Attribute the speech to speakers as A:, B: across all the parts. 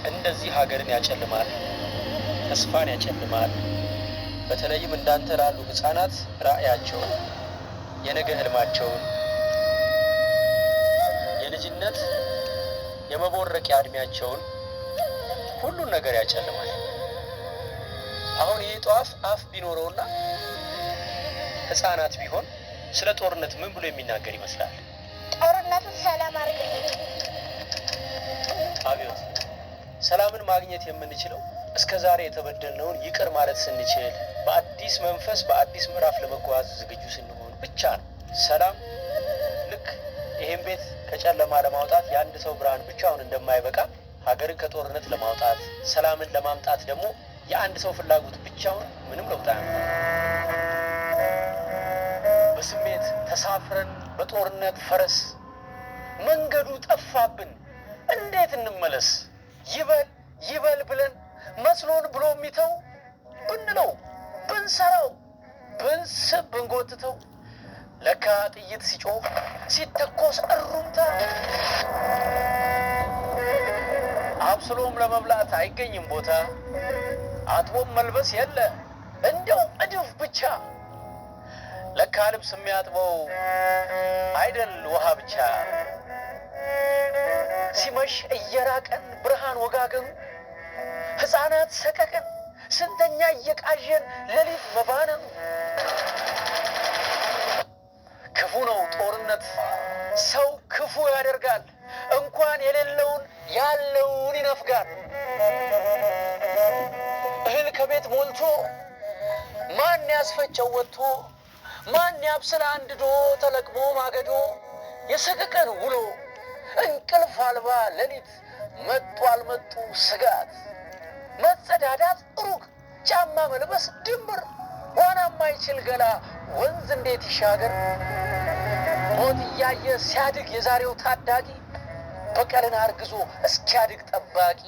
A: እንደዚህ ሀገርን ያጨልማል፣ ተስፋን ያጨልማል። በተለይም እንዳንተ ላሉ ሕፃናት ራዕያቸውን፣ የነገ ህልማቸውን፣ የልጅነት የመቦረቂያ እድሜያቸውን ሁሉን ነገር ያጨልማል። አሁን ይህ ጧፍ አፍ ቢኖረውና ሕፃናት ቢሆን ስለ ጦርነት ምን ብሎ የሚናገር ይመስላል?
B: ጦርነቱን ሰላም አድርግልኝ።
A: አብዮት፣ ሰላምን ማግኘት የምንችለው እስከ ዛሬ የተበደልነውን ይቅር ማለት ስንችል፣ በአዲስ መንፈስ በአዲስ ምዕራፍ ለመጓዝ ዝግጁ ስንሆን ብቻ ነው። ሰላም ልክ ይህን ቤት ከጨለማ ለማውጣት የአንድ ሰው ብርሃን ብቻውን እንደማይበቃ፣ ሀገርን ከጦርነት ለማውጣት ሰላምን ለማምጣት ደግሞ የአንድ ሰው ፍላጎት ብቻውን ምንም ለውጥ አያመጣም። በስሜት ተሳፍረን በጦርነት ፈረስ መንገዱ ጠፋብን፣ እንዴት እንመለስ? ይበል ይበል ብለን መስሎን ብሎ የሚተው ብንለው ብንሰራው ብንስብ ብንጎትተው ለካ ጥይት ሲጮህ ሲተኮስ እሩምታ አብስሎም ለመብላት አይገኝም ቦታ፣ አጥቦም መልበስ የለ እንደው እድፍ ብቻ። ለካ ልብስ የሚያጥበው አይደል ውሃ ብቻ። ሲመሽ እየራቀን ብርሃን ወጋገኑ፣ ሕፃናት ሰቀቀን ስንተኛ እየቃዠን ሌሊት መባነኑ። ክፉ ነው ጦርነት፣ ሰው ክፉ ያደርጋል። እንኳን የሌለውን ያለውን ይነፍጋል። እህል ከቤት ሞልቶ ማን ያስፈጨው ወጥቶ፣ ማን ያብስል አንድዶ ተለቅሞ ማገዶ፣ የሰቀቀን ውሎ እንቅልፍ አልባ ሌሊት መጡ አልመጡ ስጋት፣ መጸዳዳት ሩቅ ጫማ መልበስ ድምር፣ ዋና ማይችል ገላ ወንዝ እንዴት ይሻገር? ሞት እያየ ሲያድግ የዛሬው ታዳጊ በቀልን አርግዞ እስኪያድግ ጠባቂ።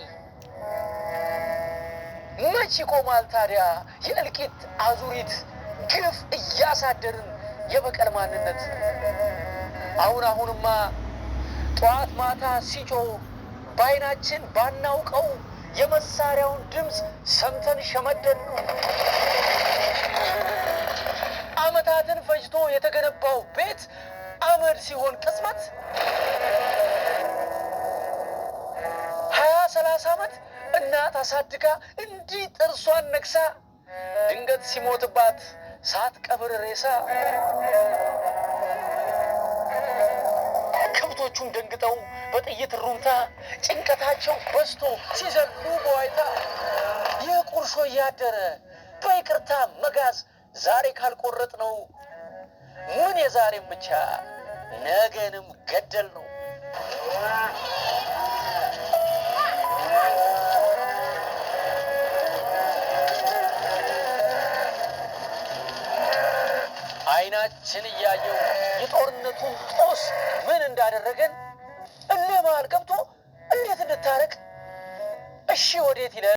A: መች ይቆማል ታዲያ የእልቂት አዙሪት ግፍ እያሳደርን የበቀል ማንነት? አሁን አሁንማ ጠዋት ማታ ሲጮህ በዓይናችን ባናውቀው የመሳሪያውን ድምፅ ሰምተን ሸመደን ነው። ዓመታትን ፈጅቶ የተገነባው ቤት አመድ ሲሆን ቅጽበት፣ 20 30 ዓመት እናት አሳድጋ እንዲህ ጥርሷን ነክሳ ድንገት ሲሞትባት ሳትቀብር ሬሳ፣ ከብቶቹም ደንግጠው በጥይት ሩምታ ጭንቀታቸው በዝቶ ሲዘሉ በዋይታ፣ ይህ ቁርሾ እያደረ በይቅርታ መጋዝ ዛሬ ካልቆረጥ ነው ምን የዛሬም ብቻ ነገንም ገደል ነው። አይናችን እያየው የጦርነቱን ጦስ ምን እንዳደረገን እልህ መሃል ገብቶ እንዴት እንታረቅ? እሺ ወዴት ይለ